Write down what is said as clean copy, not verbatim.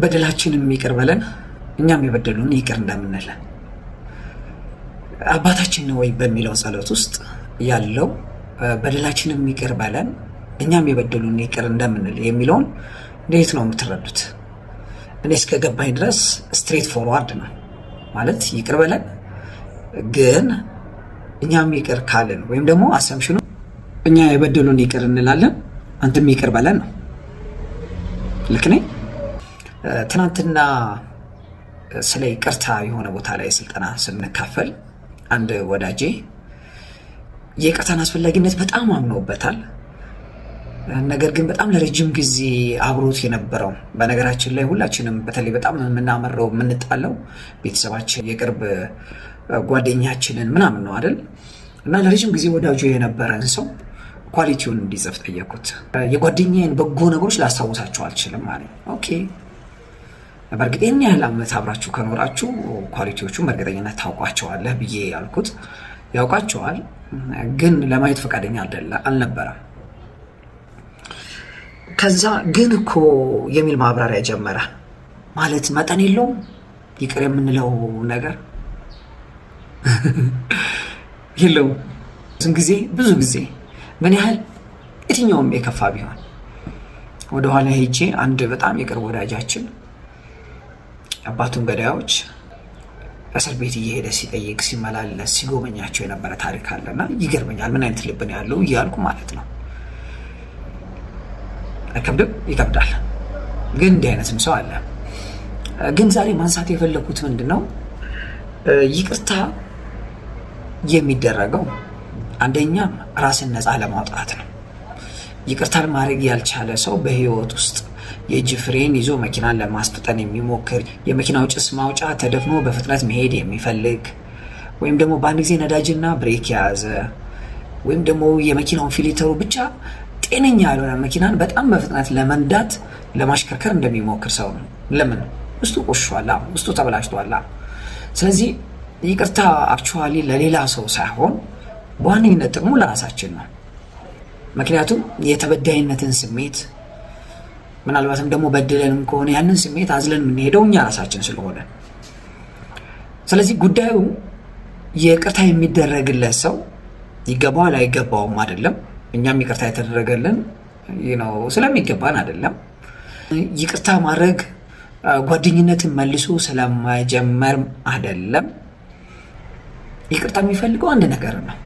በደላችንን ይቅር በለን እኛም የበደሉን ይቅር እንደምንል። አባታችን ወይ በሚለው ጸሎት ውስጥ ያለው በደላችንን ይቅር በለን እኛም የበደሉን ይቅር እንደምንል የሚለውን እንዴት ነው የምትረዱት? እኔ እስከገባኝ ድረስ straight forward ነው። ማለት ይቅር በለን ግን እኛም ይቅር ካልን ወይም ደግሞ assumption ኑ እኛ የበደሉን ይቅር እንላለን፣ አንተም ይቅር በለን ነው። ልክ ነኝ? ትናንትና ስለ ይቅርታ የሆነ ቦታ ላይ ስልጠና ስንካፈል አንድ ወዳጄ የይቅርታን አስፈላጊነት በጣም አምኖበታል። ነገር ግን በጣም ለረጅም ጊዜ አብሮት የነበረው፣ በነገራችን ላይ ሁላችንም በተለይ በጣም የምናመረው የምንጣለው ቤተሰባችን፣ የቅርብ ጓደኛችንን ምናምን ነው አይደል? እና ለረጅም ጊዜ ወዳጁ የነበረን ሰው quality ውን እንዲጽፍ ጠየኩት። የጓደኛዬን በጎ ነገሮች ላስታውሳቸው አልችልም አለኝ። Okay፣ በእርግጥ ይህን ያህል ዓመት አብራችሁ ከኖራችሁ quality ዎቹን በእርግጠኝነት ታውቋቸዋለህ ብዬ ያልኩት፣ ያውቃቸዋል፣ ግን ለማየት ፈቃደኛ አልነበረም። ከዛ ግን እኮ የሚል ማብራሪያ ጀመረ። ማለት መጠን የለውም፣ ይቅር የምንለው ነገር የለውም። ጊዜ ብዙ ጊዜ ምን ያህል የትኛውም የከፋ ቢሆን ወደኋላ ሄጄ አንድ በጣም የቅርብ ወዳጃችን አባቱን ገዳዮች እስር ቤት እየሄደ ሲጠይቅ፣ ሲመላለስ፣ ሲጎበኛቸው የነበረ ታሪክ አለና ይገርመኛል። ምን አይነት ልብ ነው ያለው እያልኩ ማለት ነው። አይከብድም? ይከብዳል። ግን እንዲህ አይነትም ሰው አለ። ግን ዛሬ ማንሳት የፈለኩት ምንድን ነው? ይቅርታ የሚደረገው አንደኛ ራስን ነፃ ለማውጣት ነው። ይቅርታን ማድረግ ያልቻለ ሰው በህይወት ውስጥ የእጅ ፍሬን ይዞ መኪናን ለማስፈጠን የሚሞክር፣ የመኪናው ጭስ ማውጫ ተደፍኖ በፍጥነት መሄድ የሚፈልግ፣ ወይም ደግሞ በአንድ ጊዜ ነዳጅና ብሬክ የያዘ፣ ወይም ደግሞ የመኪናውን filter ኡ ብቻ ጤነኛ ያልሆነ መኪናን በጣም በፍጥነት ለመንዳት ለማሽከርከር እንደሚሞክር ሰው ነው። ለምን? ውስጡ ቆሽሿላ፣ ውስጡ ተበላሽቷላ። ስለዚህ ይቅርታ actually ለሌላ ሰው ሳይሆን በዋነኝነት ጥቅሙ ለራሳችን ነው። ምክንያቱም የተበዳይነትን ስሜት፣ ምናልባትም ደግሞ በድለንም ከሆነ ያንን ስሜት አዝለን የምንሄደው እኛ ራሳችን ስለሆነ፣ ስለዚህ ጉዳዩ ይቅርታ የሚደረግለት ሰው ይገባዋል አይገባውም አይደለም። እኛም ይቅርታ የተደረገልን ስለሚገባን አይደለም። ይቅርታ ማድረግ ጓደኝነትን መልሶ ስለማይጀመር አይደለም። ይቅርታ የሚፈልገው አንድ ነገር ነው።